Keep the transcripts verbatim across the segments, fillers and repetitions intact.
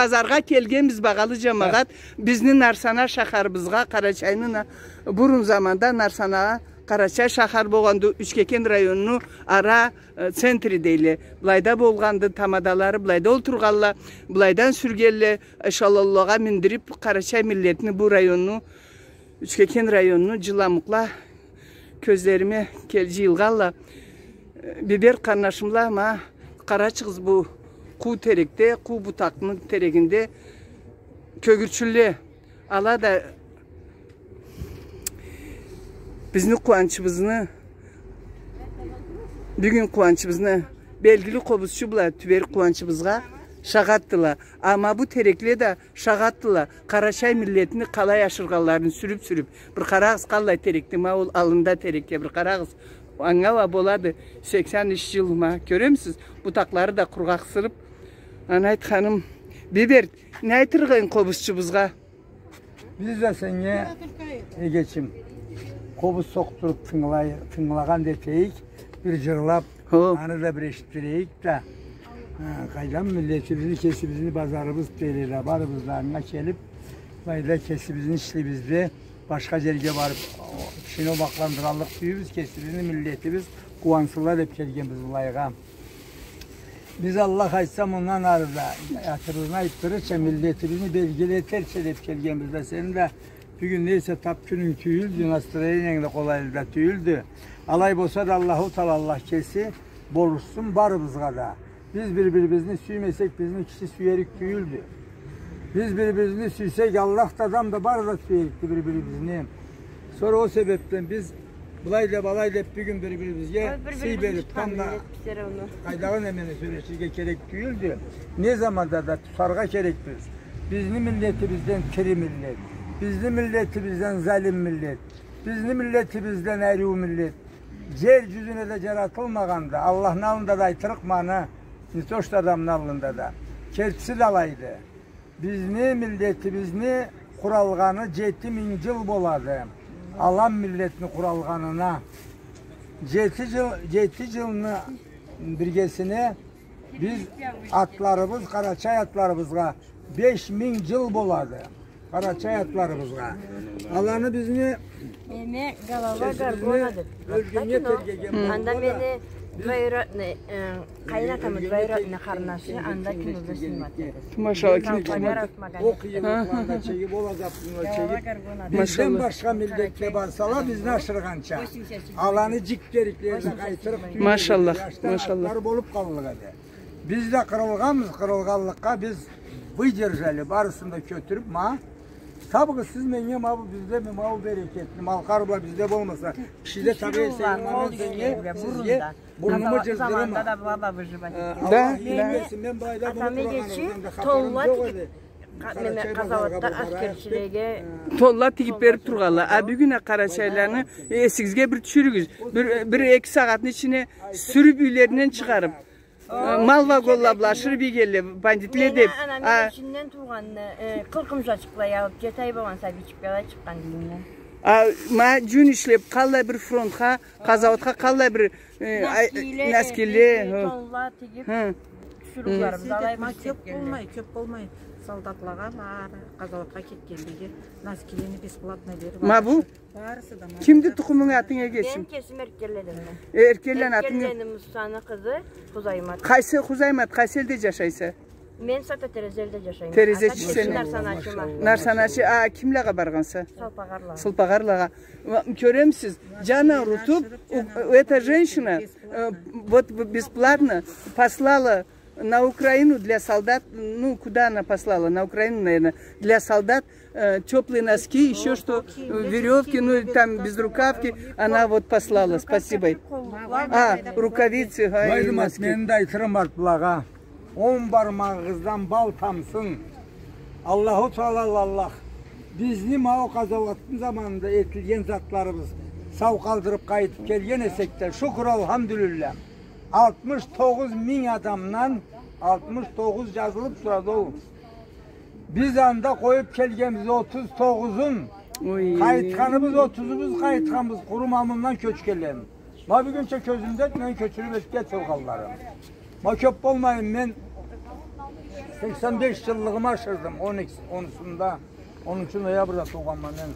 Базаргъа келгенбиз, багъалы джамагъат. Бизни Нарсана шахарыбызгъа, Къарачайны на-, бурун заманда Нарсана Къарачай шахар болгъанды, Учкекен районну ара, э, центри дейле. Былайда болгъанды, тамадалары былайда олтургъанла, былайдан сюргенле, эшелонлагъа миндирип, къарачай миллетни бу районну, Учкекен районну джыламукъла кёзлериме кел-, джыйылгъанла. Э, Биберт къарнашымла, ма, къарачыгъыз бу къуу терекде, къуу бутакъны терегинде кёгюрчюнле. Ала да бизни къууанчыбызны, бюгюн къууанчыбызны, белгили къобузчу бла тюберик къууанчыбызгъа шагъатдыла. Ама бу терекле да шагъатдыла. Къарачай миллетни къалай ашыргъанларын сюрюп-сюрюп. Бир къарагъыз, къаллай терекди, ма ол аллында терекге бир къарагъыз. Анга уа болады сексен юч джыл, ма. Кёремисиз? Бутакълары да къургъакъсырып. Ана айтханым, Биберт, не айтырыкъ эдинг къобузчубузгъа? Биз да сеннге, эгечим, къобуз сокъдуруп тынгылай-, тынгылагъан да этейик, бир джырлап, хо, аны да бир эшитдирейик да. Ха, къайдам, миллетибизни, кесибизни базарыбыз дейле да, барыбыз да анга келип, былайда кесибизни ишлибизде, башха джерге барып, о, кишини обакъландыраллыкъ тюйюлбюз, кесибизни миллетибиз къууансынла деп келгенбиз былайгъа. Биз, Аллах айтса, мындан ары да атыбызны айтдырырча, миллетибизни белгили этерча деп келгенбиз да, сени да бюгюн нейсе тап кюнюнг тюйюлдю, настроениянг да къолайлы да тюйюлдю. Алай болса да Аллаху Таала, Аллах кеси болушсун барыбызгъа да. Биз бир-бирибизни сюймесек, бизни киши сюерик тюйюлдю. Биз бир-бирибизни сюйсек, Аллах да, адам да, бары да сюерикди бир-бирибизни. Сора ол себепден биз былай деп, алай деп бюгюн бир-бирибизге сый берип, тамбла къайдагъы немени сёлеширге керек тюйюлдю. Не заманда да тутаргъа керекбиз. Бизни миллетибизден тири миллет, бизни миллетибизден залим миллет, бизни миллетибизден ариу миллет джер джюзюне да джаратылмагъанды. Аллахны аллында да айтырыкъма аны, не то что адамны аллында да. Кертиси да алайды. Бизни миллетибизни къуралгъаны джети минг джыл болады. Алан миллетни къуралгъанына. Джети джыл, джети джылны биргесине биз атларыбыз, къарачай атларыбызгъа беш минг джыл болады. Къарачай атларыбызгъа. Аланы бизни Эме, голова кесибизни горгона деп. Ёлгеннге тергеген болгъан да. Анда мени двоюродный, э, къайын атамы двоюродный къарнашы, анда кинода снимать этеди. Машалла, ким тутмады? Ол къыйынлыкъланы да чегип, ол азаплыкъланы да чегип, бизден башха миллетге барсала, бизни ашыргъанча. Аланы джик дериклерине къайтырыкъ тюйюл. Машалла, машалла. Атлар болуп къаллыкъ эди. Биз да къырылгъанбыз, къырылгъанлыкъгъа биз выдержали, барысын да кётюрюп, ма, табыгъыз сиз меннге, ма бу бизде, ма бу берекетли, Малкъар бла бизде болмаса, кишиде табыгъыз сен, ма мен сеннге, сизге бурнуму джыздырырма. Э, Аллах иймесин, мен былайда муну къурагъаныгъыздан да хапарым джокъ эди. Къа-, неме, къазауатда аскерчилеге тонла тигип берип тургъанла. А бюгюн а къарачайланы эсигизге бир тюшюрюгюз. Бир, бир-эки сагъатны ичине сюрюп юйлеринден чыгъарып, э, мал вагонла бла ашырып ийгенле бандитле деп. Мени анам ичинден тургъанны, э, къыркъ умшачыкъла алып, джети ай болгъан сабийчик бла чыкъгъан юйюнден. А ма джюн ишлеп, къаллай бир фронтха, къазауатха къаллай бир Э, ай, носкиле, носкиле, э, хы, тонла тигип, хы, тюшюрюп барыбыз. Ма кёп болмай, кёп болмай. Солдатлагъа бары, къазауатха кетгенлеге носкилени бесплатно берип. Ма бу? Барысы да ма. Кимди тукъумунг, атынг, эгечим? Мен кесим Эркенледенме. Э, Эркенледен атынг? Эркенледенме, Мусаны къызы Хузаймат. Къайсы Хузаймат, къайсы элде джашайса? Мен сата Терезе элде джашайма. Терезечи сен. Нарсаначыма. Нарсаначы, а, кимлеге баргъанса? Сылпагъарлагъа. Сылпагъарлагъа. Ва, кёремисиз, джаны урутуп, у-, эта женщина, э, вот б-, бесплатно послала на Украину для солдат, ну, куда она послала? На Украину, наверное, для солдат, э, тёплые носки, ещё что, э, верёвки, ну, и там безрукавки, она вот послала. Спасибо. А, рукавицы, ага, и носки. Мени да айтырым бар былагъа. Он бармагъыгъыздан бал тамсын. Аллаху Таала, Аллах, бизни ма ол къазауатны заманында этилген затларыбыз сау къалдырып къайтып келген эсек да, шукур, алхамдулиллах. Алтмыш тогъуз минг адамдан алтмыш тогъуз джазылып турады ол. Биз анда къоюп келгенбиз отуз тогъузун. Ой. Къайтханыбыз отузубуз, къайтханбыз, къуру ма мындан кёчгенлерим. Ма бюгюнча кёзюмде мен кёчюрюп этип тургъанларым. Ма кёп болмайын мен. Сексен беш джыллыгъымы ашырдым, он эки, онусунда, онунчу ноябрда туугъанма мен,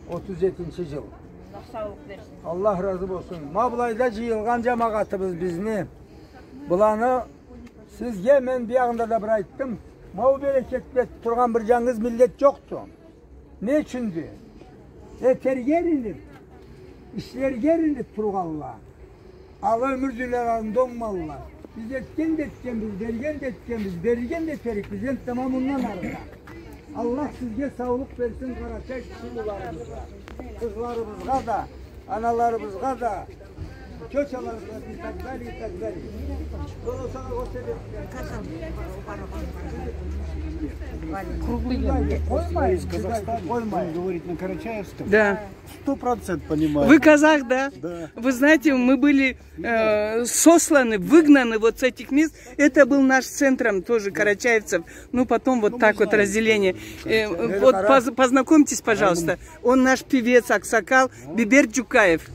отуз джетинчи джыл. Аллах саулукъ берсин. Аллах разы болсун. Ма былайда джыйылгъан джамагъатыбыз бизни, быланы сизге мен биягъында да бир айтдым. Ма бу берекетли тургъан бир джангыз миллет джокъду. Не ючюндю? Этерге эриниб, ишлерге эриниб тургъанла. Ала ёмюр дуниядан онгмалла. Биз этген да этгенбиз, берген да этгенбиз, берирге да этерикбиз. Энтда ма мындан ары да. Аллах сизге саулукъ берсин, къарачай киши уланыбызгъа, къызларыбызгъа да, аналарыбызгъа да, тётяларыбызгъа и так далее, и так далее. Круглый. Из Казахстана, он говорит на карачаевском. Да. Сто процент понимаю. Вы казах, да? Да. Вы знаете, мы были э, сосланы, выгнаны вот с этих мест. Это был наш центром тоже, карачаевцев. Ну, потом вот так вот разделение. Э, вот поз- познакомьтесь, пожалуйста. Он наш певец, аксакал, Биберт Джукаев.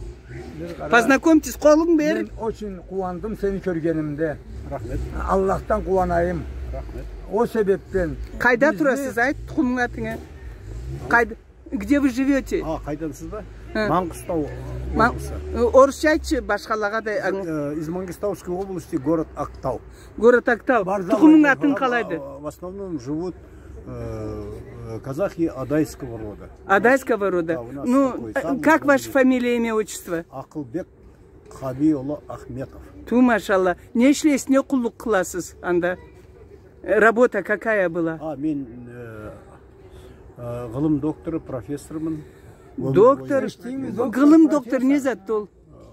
Познакомьтесь, къолунг бер. Мен очень къууандым сени кёргенимде. Рахмет. Аллахдан къууанайым. Рахмет. Ол себебден. Къайда турасыз, айт, тукъумунг, атынг? Къайда? Где вы живёте? А, къайдансыз да? Ха. Мангыстау области. Э, орусча айтчы, башхалагъа да анг- Э, из Мангыстауской области, город Актау. Город Актау. Тукъумунг, атынг къалайды? А, в основном живут, э, э, казахи адайского рода. Адайского рода. Да, у нас такой самый главный. Ну, э, как ваша фамилия, имя, отчество? Акъылбек Хабий улу Ахметов. Ту, машалла. Не ишлейсиз, не къуллукъ къыласыз анда? Э, работа какая была? А, мен, э, э, гъылым доктору, профессорман. Доктор? Гъылым доктор не зат ол? Э,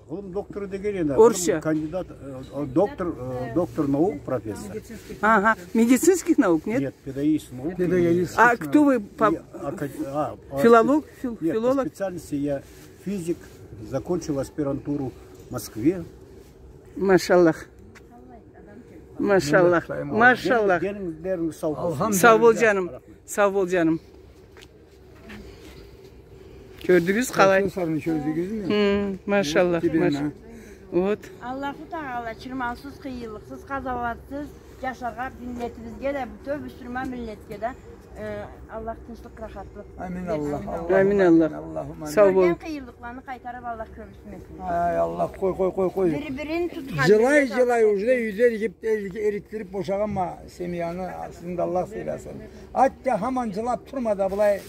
гъылым доктору деген энди, орусча. Гъылым кандидат, э, э, доктор, э, доктор наук, профессор. Ага. Медицинских наук, нет? Нет, педагогических наук. Педагогических наук. А кто вы по... Я ака-, а, по спе-, филолог? Нет, по специальности я физик, закончил аспирантуру в Москве. Машаллах. Машаллах. Машаллах. Ден-, денигиз сау болсун. Сау бол, джаным. Сау бол, джаным. Кёрдюгюз къалай? Профессорну кёрдюгюзмю? Хы, машаллах. Вот. Аллаху Тагъала чырмаусуз, къыйынлыкъсыз, къазауатсыз джашаргъа, миллетибизге да, бютеу бюсюрман миллетге да, э, Аллах тынчлыкъ, рахатлыкъ берсин. Амин Аллах. Амин Аллах. Сау бол. Кёрген къыйынлыкъланы къайтарыб Аллах кёргюзтмесин. Ай Аллах, къой, къой, къой, къой. Бир-бирин тутхан миллет. Джылай-джылай уже юйден эрикдириб бошагъанма семьяны, сизни да Аллах сыйласын. Ат да хаман джылаб турма да былай.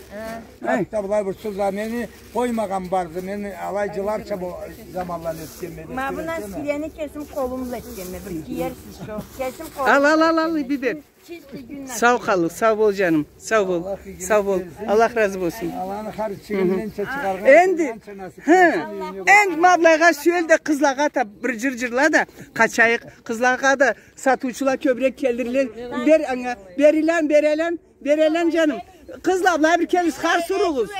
Ат да былай бир сёз да мени къоймагъан барды. Мен алай джыларча бу заманланы этгенме. Ма бу насилени кесим къолум бла этгенме, бир киерсиз шо. Кесим къолум бла этгенме. Ал, ал, ал, ал, бибер. Чистый гюн насил. Сау къал, сау бол, джаным. Сау бол. Сау бол. Аллах разы болсун. Аллахны хар чыгъынынча чыгъаргъан. Энди, хы, энди ма былайгъа сюел да, къызлагъа да бир джыр джырла да, къачайыкъ. Къызлагъа да сатыучула кёбюрек келтириле. Бер анга, бериле, бериле. Береле, джаным. Къызла, былай бир келигиз, хар суругъуз.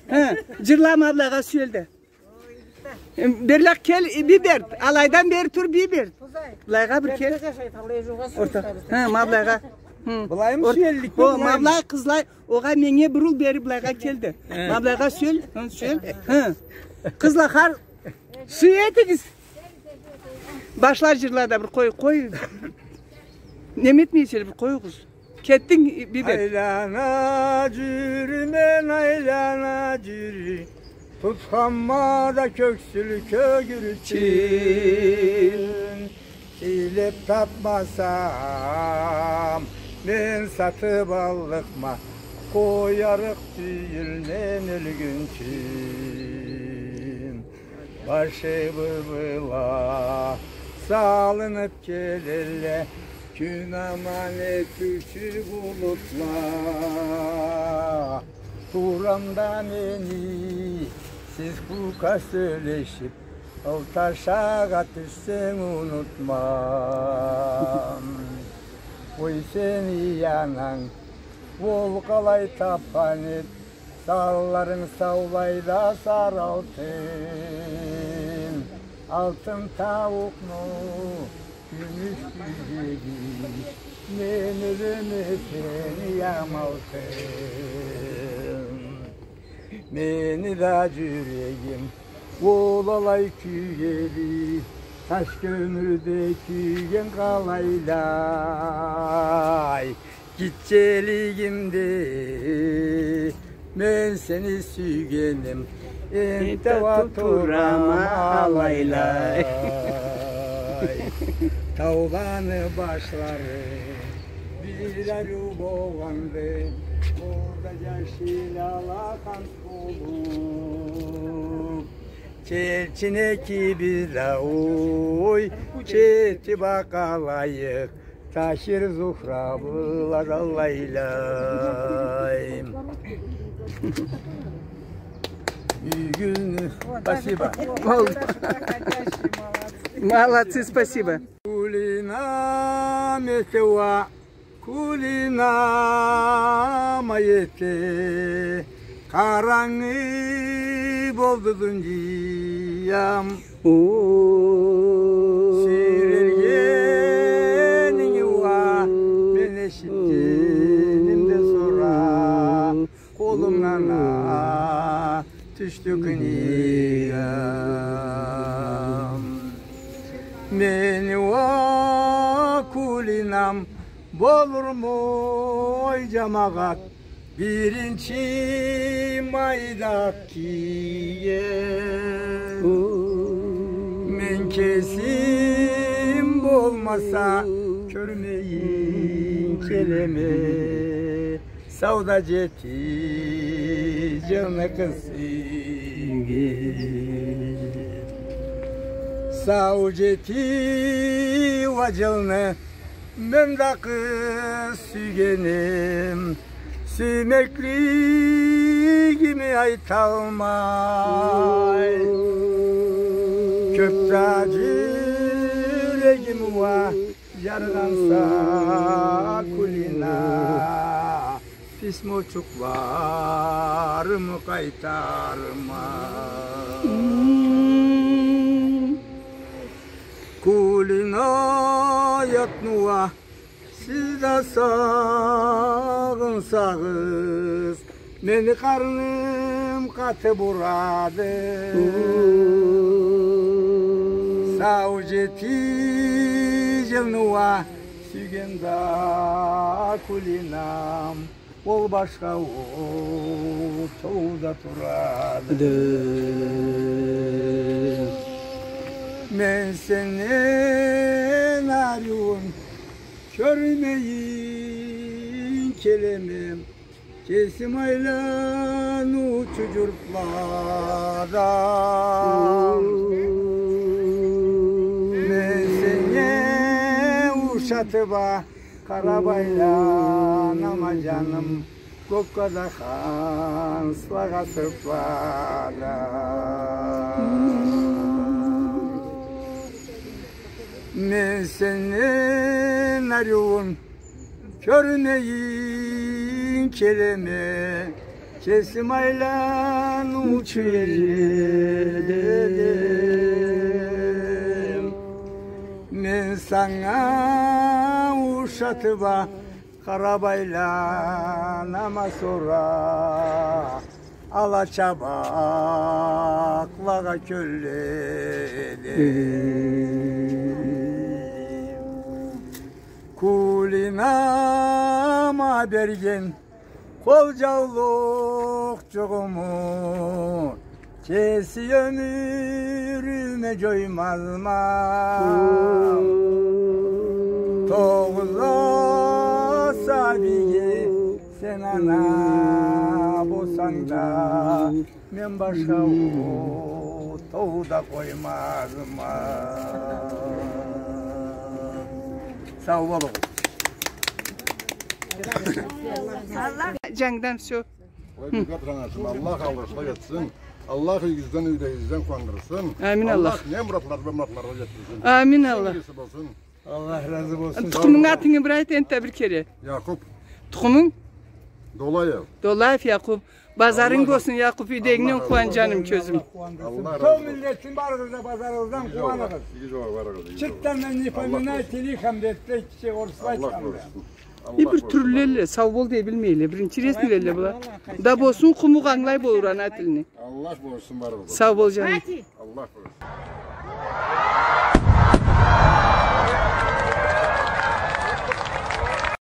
Хы, джырлама, былайгъа сюел да. Эм, берлакъ кел, э, Биберт. Алайдан бери тур, Биберт. Былайгъа бир кел. Орта. Хы, ма былайгъа. Хы. Былайым сюеллик, о, ма былай, къызла, огъай, меннге бурул, бери былайгъа кел да. Хы. Ма былайгъа сюел, хы, сюел. Хы. Къызла, хар, сюе этигиз. Башла джырла да бир, къой, къой. Неме этмейсиз, бир къоюгъуз. Кетдинг, Биберт. Айлана джюрюмен, айлана джюрю, тутханма да кёксюл кёгюрчюн. Тилеб тапмасам, мен сатыб аллыкъма, къоярыкъ тюйюл мен ёлгюнчю. Башыбыз бла салыныб келелле кюн аман этиучю булутла. Турамда мени сиз къуру сёлешиб, ылташагъа тюшсенг, унутмам. Къой сени ананг, ол къалай тапхан эд, салларынг саулай да сары алтын. Алтын тауукъну кюмюш кюйдеди, мен ёлеме сени амалтын. Мени да джюрегим ол алай кюйдеди, Таш кёмюрде кюйген къалайлай, гитчелигимде мен сени сюйгеним, энтта уа турама алайлай. Тауланы башлары бир ариу болгъанды, орда жашил алакъан болуп. Келчи экибиз да, ой, кетип а къалайыкъ, Тахир, Зухра бла да алайлай. Бюгюн спасибо. Молодцы, спасибо. Кулина, мен сени уа Кулинам, а эте, къарангы болду дуниям. Сюйрелгенинги уа мен эшитгенимден сора, къолумдан а тюшдю книгам. Мени уа Кулинам, болурму ой, жамагъат, биринчи майда кийген. Мен кесим болмаса, кёрмейин келеме. Сауда жети жылны къыз сюйген. Сау жети уа жылны мен да къыз сюйгеним, сюймеклигими айталмай. Кёп да жюрегим уа жаргъанса, Кулина, письмочукъларымы къайтарма. Кулина, ятны уа сиз да сагъынсагъыз, мени къарным къатып урады. Сау жети жылны уа сюйген да Кулинам, ол башха ол тоуда турады. Мен сенден ариуун кёрмейин келеме. Кесим айланыучу журтлада. Мен сеннге ушатып а къарап айланама, жаным, кёкге да ханслагъа сыртлада. Мен сенден ариуун кёрмейин келеме, кесим айланыучу элледем. Мен санга ушатып а къарап айланама, сора ала чабакълагъа кёлледем. Кулинама берген къол жаулукъчугъуму кеси ёмюрюме жоймазма. Тогъуз а сабийге сен ана болсанг да, мен башха ол тоуда къоймазма. Сау болугъуз. Жангыдан всё. Ой, Бибат, жанашым, Аллах алгъышлы этсин. Аллах юйюгюзден, юйдегигизден къууандырсын. Амин, Аллах. Аллах не муратларыгъыз, муратларыгъызгъа жетдирсин. Амин, Аллах. Сен иеси болсун. Аллах разы болсун. Тукъумунгу атынгы бир айт энтда бир кере. Якъуб. Тукъумунг? Долаев. Долаев Якъуб. Базарынг болсун, Якъуб, юйдегингден къууан, жаным, кёзюм. Аллах разы болсун. Тёгерек миллетни барыгъыз да базарыгъыздан къууаныгъыз. Иги жууап барыгъыз, иги жууап. Чыртдан мен не поминать, лихом, бетте, кичи орусла айтханды. Аллах разы болсун. Бир тюрлю элле, сау бол дей билмейле, бир интересный элле была. Да болсун, къумукъ ангылай болур ана тилни. Аллах болсун барыгъыз. Сау бол, жаным. Аллах болсун.